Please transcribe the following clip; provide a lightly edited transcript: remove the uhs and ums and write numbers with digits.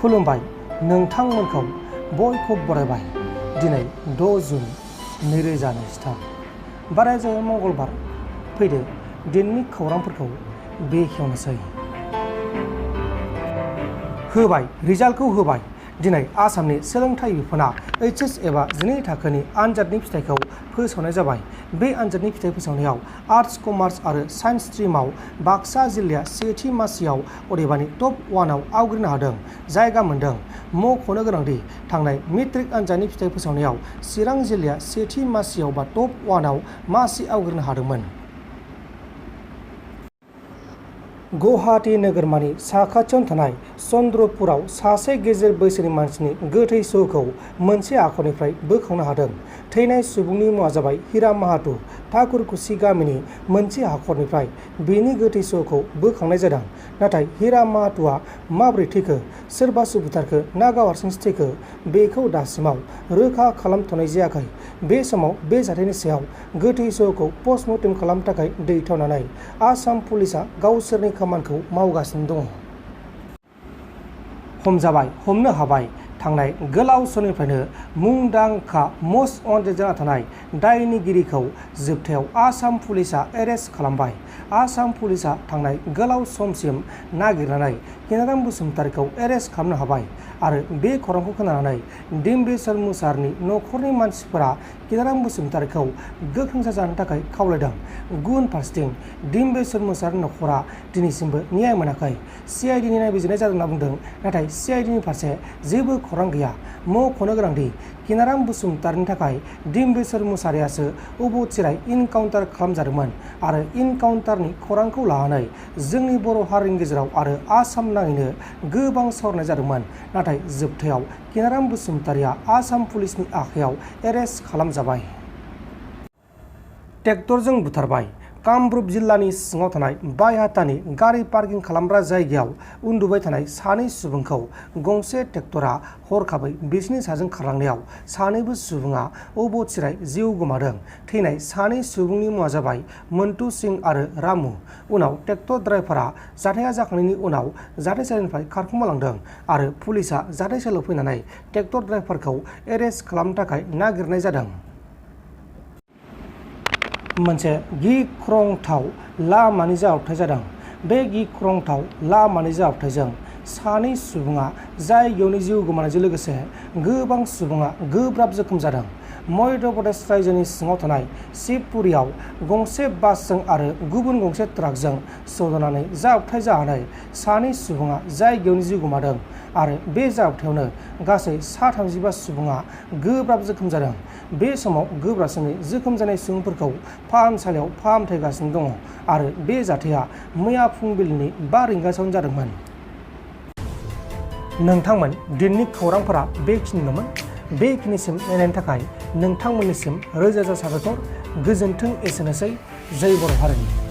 खुलुमबाय नोंथांमोनखौ बयखौ बरायबाय। दिनै 6 जुन 2023 बाराय जायो मंगलबार। फैदो दिननि खौरांफोरखौ बेखेवनोसै। होबाय रिजाल्टखौ होबाय। दिनै आसामनि सोलोंथाइ बिफाना HS एबा 12 थाखोनि आनजादनि फिथाइखौ फोसावनाय जाबाय। बे आनजादनि फिथाइ फोसावनायाव आर्ट्स, कमार्स आरो साइन्स स्ट्रिमाव बाक्सा जिल्लाया सेथि मासियाव अदेबानि टप 1 आव आवग्रिनो हादों, जायगा मोन्दों। मख'नो गोनांदि थांनाय मेट्रिक आनजादनि फिथाइ फोसावनायाव चिरां जिल्लाया सेथि मासियाव बा टप 1 आव मासि आवग्रिनो हादोंमोन। गुवाहाटी नोगोरमानि साखाथियावनो थानाय चन्द्रपुराव सासे गेजेर बैसोनि मानसिनि गोथै सह'खौ मोनसे हाखरनिफ्राय बोखांनो हादों। थैनाय सुबुंनि मुङा जाबाय हिरा माहातो। ठाकुरकुसि गामिनि मोनसे हाखरनिफ्राय बेनि गोथै सह'खौ बोखांनाय जादों। नाथाय हिरा माहातोआ माबोरै थैखो, सोरबा बुथारखो ना गाव हारसिंसो थैखो, बेखौ दासिमाव रोखा खालामथ'नाय जायाखै। बे समाव बे जाथायनि सायाव गोथै सह'खौ पस्टमर्टेम खालामनो थाखाय दैथायनानै आसाम पुलिसआ गावसोरनि खामानिखौ मावगासिनो दङ। हमजाबाय, हमनो हाबाय। थांनाय गोलाव समनिफ्रायनो मुंदांखा मस्ट वान्टेड जाना थानाय दायनिगिरिखौ जोबथायाव आसाम पुलिसआ एरेस्ट खालामबाय। आसाम पुलिसआ थांनाय गोलाव समसिम नागिरनानै किनाराम बसुमतारीखौ एरेस्ट खालामनो हाबाय आरो बे खौरांखौ खोनानानै डिम्बेश्वर मुसाहारिनि नखरनि मानसिफोरा किनाराम बसुमतारीखौ गोख्रों जानो थाखाय खावलायदों। गुबुन फारसेथिं डिम्बेश्वर मुसाहारिनि नखरा दिनैसिमबो न्याय मोनाखै। CIDनि नायबिजिरनाय जादों होनना बुंदों, नाथाय CIDनि फारसे जेबो खौरां गैया। मख'नो गोनांदि किनाराम बसुमतारीनि थाखाय डिम्बेश्वर मुसाहारियासो अबथिराय इनकाउन्टार खालामजादोंमोन आरो इनकाउन्टारनि खौरांखौ लानानै जोंनि बर' हारिनि गेजेराव आरो आसाम नाङैनो गोबां सावरायनाय जादोंमोन। नाथाय जोबथायाव किनाराम बसुमतारीया आसाम पुलिसनि आखायाव एरेस्ट खालामजाबाय। ट्रेक्टरजों बुथारबाय। कामरुप जिल्लानि सिङाव थानाय बायहाटानि गारि पार्किं खालामग्रा जायगायाव उन्दुबाय थानाय सानै सुबुंखौ गंसे ट्रेक्टरा हरखाबै बिसोरनि साजों खारलांनायाव सानैबो सुबुङा अबथिराय जिउ गोमादों। थैनाय सानै सुबुंनि मुङा जाबाय मन्टु सिं आरो रामु। उनाव ट्रेक्टर ड्राइभारा जाथाया जाखांनायनि उनाव जाथायसालिनिफ्राय खारखोमालांदों आरो पुलिसआ जाथायसालियाव फैनानै ट्रेक्टर ड्राइभारखौ एरेस्ट खालामनो थाखाय नागिरनाय जादों। मोनसे गिख्रंथाव लामानि जाब्रबथाय जादों। बे गिख्रंथाव लामानि जाब्रबथायजों सानै सुबुङा जायगायावनो जिउ गोमानायजों लोगोसे गोबां सुबुङा गोब्राब जोखोम जादों। मध्य प्रदेश रायजोनि सिङाव थानाय शिवपुरीयाव गंसे बासजों आरो गुबुन गंसे ट्राकजों सौदावनानै जाब्रबथाय जानानै सानै सुबुङा जायगायावनो जिउ गोमादों आरो बे जाब्रबथायावनो गासै 35 सुबुङा गोब्राब जोखोम जादों। बे समाव गोब्राबसिनै जोखोम जानाय सुबुंफोरखौ फाहामसालियाव फाहामथायगासिनो दङ आरो बे जाथाया मैया फुंबिलिनि 5 रिंगासोआवनो जादोंमोन। नोंथांमोन दिननि खौरांफोरा बेखिनिल'मोन। बेखिनिसिम नायनायनि थाखाय नोंथांमोननिसिम रोजा रोजा साबायखर। गोजोन्थों। एसेनोसै। जै बर' हारिनि।